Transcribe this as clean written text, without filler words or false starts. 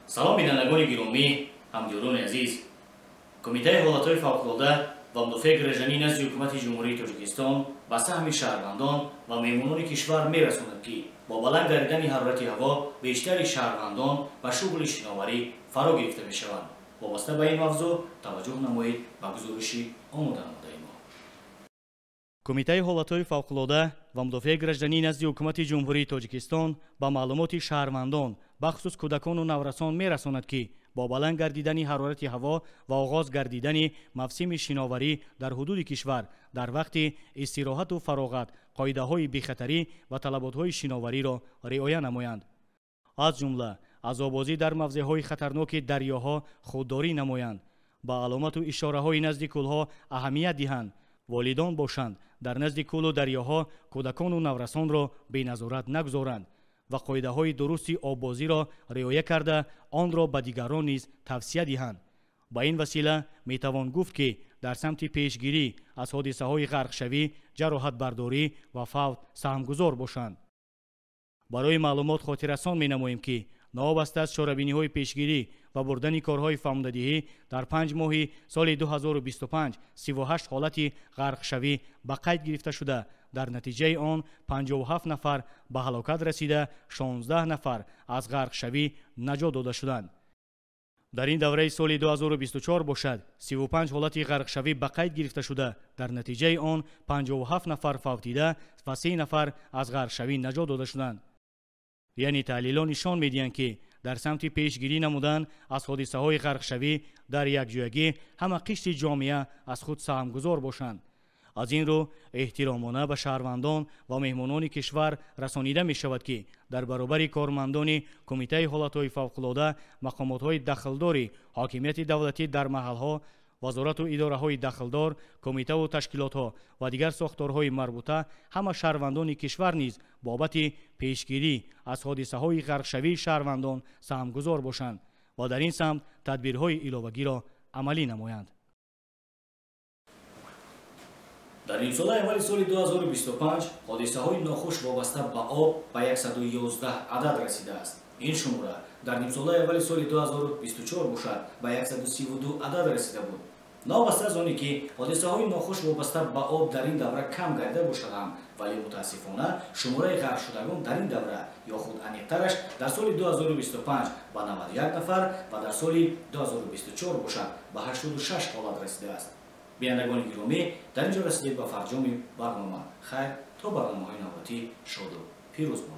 Салом, бинандагони гиромӣ, ҳамдиёрони азиз. Кумитаи ҳолатҳои фавқулода ва мудофиаи гражданӣ назди Ҳукумати Ҷумҳурии Тоҷикистон ба саҳми шаҳрвандон ва меҳмонони кишвар мерасонад, ки бо баланд гардидани ҳарорати ҳаво бештари шаҳрвандон ба шуғли шиноварӣ фаро гирифта мешаванд. Вобаста ба ин мавзӯъ таваҷҷӯҳ намоед ба гузориши омоданамудаи мо. Кумитаи ҳолатҳои фавқулода ва мудофиаи гражданӣ назди Ҳукумати Ҷумҳурии Тоҷикистон ба маълумоти шаҳрвандон, бахусус кӯдакону наврасон мерасонад, ки бо баланд гардидани ҳарорати ҳаво ва оғоз гардидани мавсими шиноварӣ дар ҳудуди кишвар дар вақти истироҳату фароғат қоидаҳои бехатарӣ ва талаботҳои шиновариро риоя намоянд. Аз ҷумла аз обозӣ дар мавзеъҳои хатарноки дарёҳо худдорӣ намоянд, ба аломату ишораҳои назди кӯлҳо аҳамият диҳанд, волидон бошанд дар назди кӯлу дарёҳо кӯдакону наврасонро беназорат нагузоранд ва қоидаҳои дурусти оббозиро риоя карда, онро ба дигарон низ тавсия диҳанд. Ба ин васила метавон гуфт, ки дар самти пешгирӣ аз ҳодисаҳои ғарқшавӣ, ҷароҳатбардорӣ ва фавт саҳмгузор бошанд. Барои маълумот хотиррасон менамоем, ки новобаста аз чорабиниҳои пешгирӣ ва бурдани корҳои фаҳмдадиҳӣ дар 5 моҳи соли 2025 38 ҳолати ғарқшавӣ ба қайд гирифта шуда, дар натиҷаи он 57 нафар ба ҳалокат расида, 16 нафар аз ғарқшавӣ наҷот дода шуданд. Дар ин давраи соли 2024 бошад, 35 ҳолати ғарқшавӣ ба қайд гирифта шуда, дар натиҷаи он 57 нафар фавтида ва 3 нафар аз ғарқшавӣ наҷот дода шуданд. Яъне таҳлилҳо нишон медиҳанд, ки дар самти пешгирӣ намудан аз ҳодисаҳои ғарқшавӣ дар якҷоягӣ ҳама қишри ҷомеа аз худ саҳмгузор бошанд. Аз ин рӯ эҳтиромона ба шаҳрвандон ва меҳмонони кишвар расонида мешавад, ки дар баробари кормандони Кумитаи ҳолатҳои фавқулода, мақомотҳои дахлдори ҳокимияти давлатӣ дар маҳалҳо, вазорату идораҳои дахлдор, кумитаву ташкилотҳо ва дигар сохторҳои марбута, ҳама шаҳрвандони кишвар низ бобати пешгирӣ аз ҳодисаҳои ғарқшавии шаҳрвандон саҳмгузор бошанд ва дар ин самт тадбирҳои иловагиро амалӣ намоянд. Дар нимсолаи аввали соли 2025 ҳодисаҳои нохуш вобаста ба об ба 111 адад расидааст. Ин шумора дар нимсолаи аввали соли 2024 бошад, ба 132 адад расида буд. Новобаста аз оне ки ҳодисаҳои нохуш вобаста ба об дар ин давра кам гардида бошад ҳам, вале мутаассифона шумораи ғарқшудагон дар ин давра ё худ аниқтараш дар соли 2025 ба 91 нафар ва дар соли 2024 бошад, ба 86 ҳолат расидааст. Бинандагони гиромӣ, дар ин ҷо расидед ба фарҷоми барнома. Хайр, то барномаҳои навбатӣ шоду пирӯз бошед.